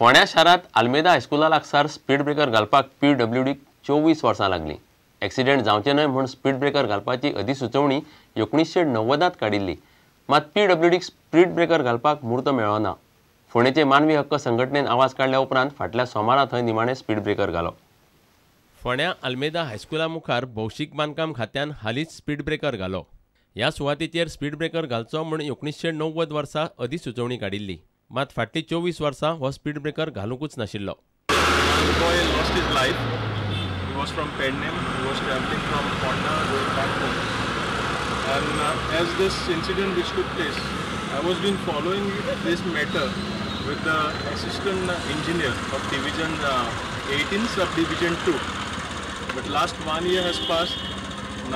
फोंड्या शारांत आल्मेदा हायस्कुला लागसार स्पीड ब्रेकर घालपाक पीडब्ल्यूडीक 24 वर्सां लागलीं. एक्सिडेंट जावचे न्हय म्हूण स्पीड ब्रेकर घालपाची अधिसुचोवणी 1990त काडिल्ली. मात पीडब्ल्यूडीक स्पीड ब्रेकर घालपाक म्हूर्त मेळ्ळो ना. फोंडेचे मानवी हक्क संघटनेन आवाज काडल्या उपरांत फाटल्या सोमारा थंय निमाणे स्पीड ब्रेकर घालो. फोंड्या आल्मेदा हायस्कुला मुखार भौशीक बांदकाम खात्यान हालींच स्पीड ब्रेकर घालो. ह्या सुवातेचेर स्पीड ब्रेकर घालचो म्हूण 1990 वर्सा अधिसुचोवणी काडिल्ली. मात फाटलीं 24 वर्सां हो स्पीड ब्रेकर घालुंकूच नाशिल्लो. Was from Pernem. He was traveling from Ponda going back home. And as this incident which took place, I was been following this matter with the assistant engineer of Division 18, Subdivision 2. But last 1 year has passed.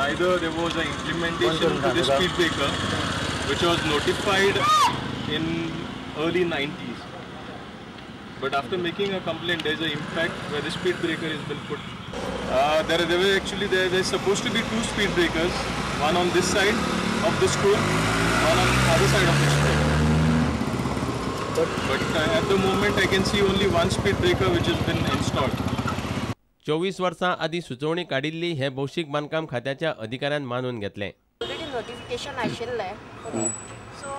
Neither there was an implementation to the speed breaker, which was notified in early 90s. But after making a complaint, there is an impact where the speed breaker has been put. There were actually there is supposed to be 2 speed breakers, one on this side of the school, one on the other side of the school. But at the moment I can see only one speed breaker which has been installed. 24 वर्सां आदीं सुचोवणी काडिल्ली हे भौशीक बांदकाम खात्याच्या अधिकाऱ्यान मानून घेतलें. ऑलरेडी नोटिफिकेशन आशिल्लें, सो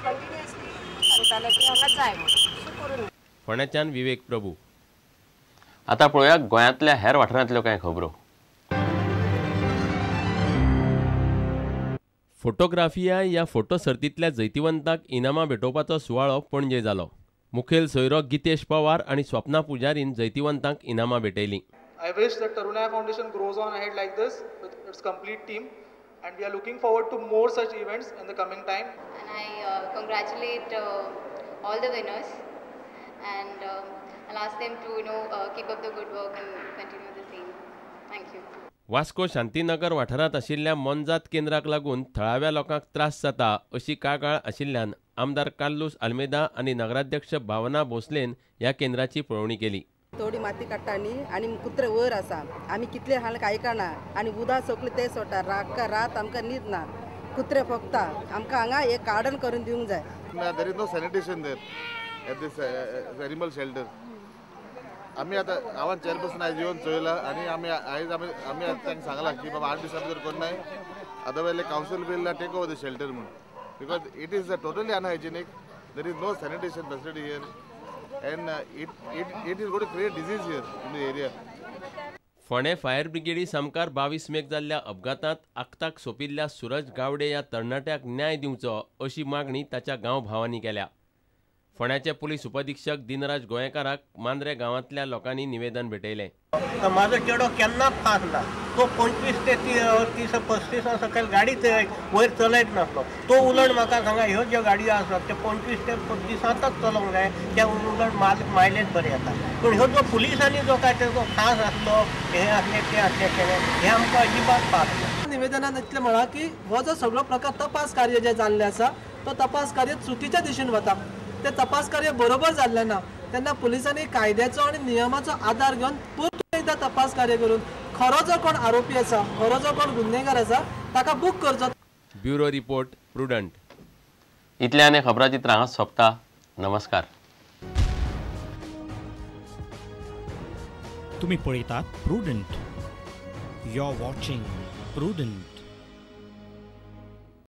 कंटिन्युअसली सांगताले की हांगा जाय म्हणून करून. फोंड्याच्यान विवेक प्रभू. आता पळोवया गोंयांतल्या हेर वाठारांतल्यो कांय खबरो. फोटोग्राफिया ह्या फोटो सर्तींतल्या जैतिवंताक इनामां भेटोवपाचो सुवाळो पणजे जालो. मुखेल सोयरो गितेश पवार आनी स्वप्ना पुजारीन जैतिवंतांक इनामां भेटयलीं. I wish that Tarunaya Foundation grows on ahead like this with its complete team, and we are looking forward to more such events in the coming time. And I congratulate all the winners and I'll ask them to keep up the good work and continue the same. Thank you. Vasco Shantinagar वाठारांत आशिल्ल्या मोनजात केंद्राक लागून थळाव्या लोकांक त्रास जाता अशी कागाळ आशिल्ल्यान आमदार कार्लूस आल्मेदा आनी नगराध्यक्ष भावना भोसलेन ह्या केंद्राची पळोवणी केली. थोडी माती काडटा न्ही आनी कुत्रे वयर आसा, आमी कितले हाल आयकना आनी उदक सगळें ते सोडटा, रात आमकां न्हीद ना, कुत्रे फोगता. आमकां हांगा एक गार्डन करून दिवंक जाय. There is no sanitation there at this animal shelter. आमी आतां हांवें चेअरपर्सन आयज येवन चोयला आनी आमी आयज आमी आमी आतां तांकां सांगलां की बाबा 8 दिसां भितर करनाय, otherwise council will take over the shelter म्हूण, because it is totally unhygienic, there is no sanitation facility here and it is going to create disease here in the area. Ponda fire ब्रिगेडी सामकार 22 मेक जाल्ल्या अपघातांत आक्ताक सोंपिल्ल्या सूरज गावडे ह्या तरणाट्याक न्याय दिवचो अशी मागणी ताच्या गांवभावांनी केल्या. फोंड्याचे पुलीस उपअधीक्षक दिनराज गोयेकाराक मांद्रे गांवांतल्या लोकांनी निवेदन भेटयलें. म्हाजो चेडो केन्नाच पास ना, तो 25 ते 30 35 सकयल गाडी वयर चलयत नासलो. तो उलट म्हाका सांगा ह्यो ज्यो गाडयो आसात त्यो 25 ते 30 चलोवंक जाय, त्या उलट मायलेज बरें येता. पूण ह्यो जो पुलिसांनी जो काय तेजो खास आसलो हे आसले ते आसले केले हे आमकां अजिबात पास ना. निवेदनान इतलें म्हळां की हो जो सगळो प्रकार तपास कार्य जें जाल्लें आसा तो तपास कार्य चुकीच्या दिशेन वता. ते तपास कार्य बरोबर जाल्लें ना तेन्ना पुलिसांनी कायद्याचो आनी नियमाचो आदार घेवन परतून एकदां तपास कार्य करून खरो जो कोण आरोपी आसा, खरो जो कोण गुन्हेगार आसा ताका बूक करचो. Bureau report, Prudent. इतल्यान खबराचित्र हांगा सोंपता. नमस्कार. तुम्ही पळयतात Prudent. You are watching Prudent.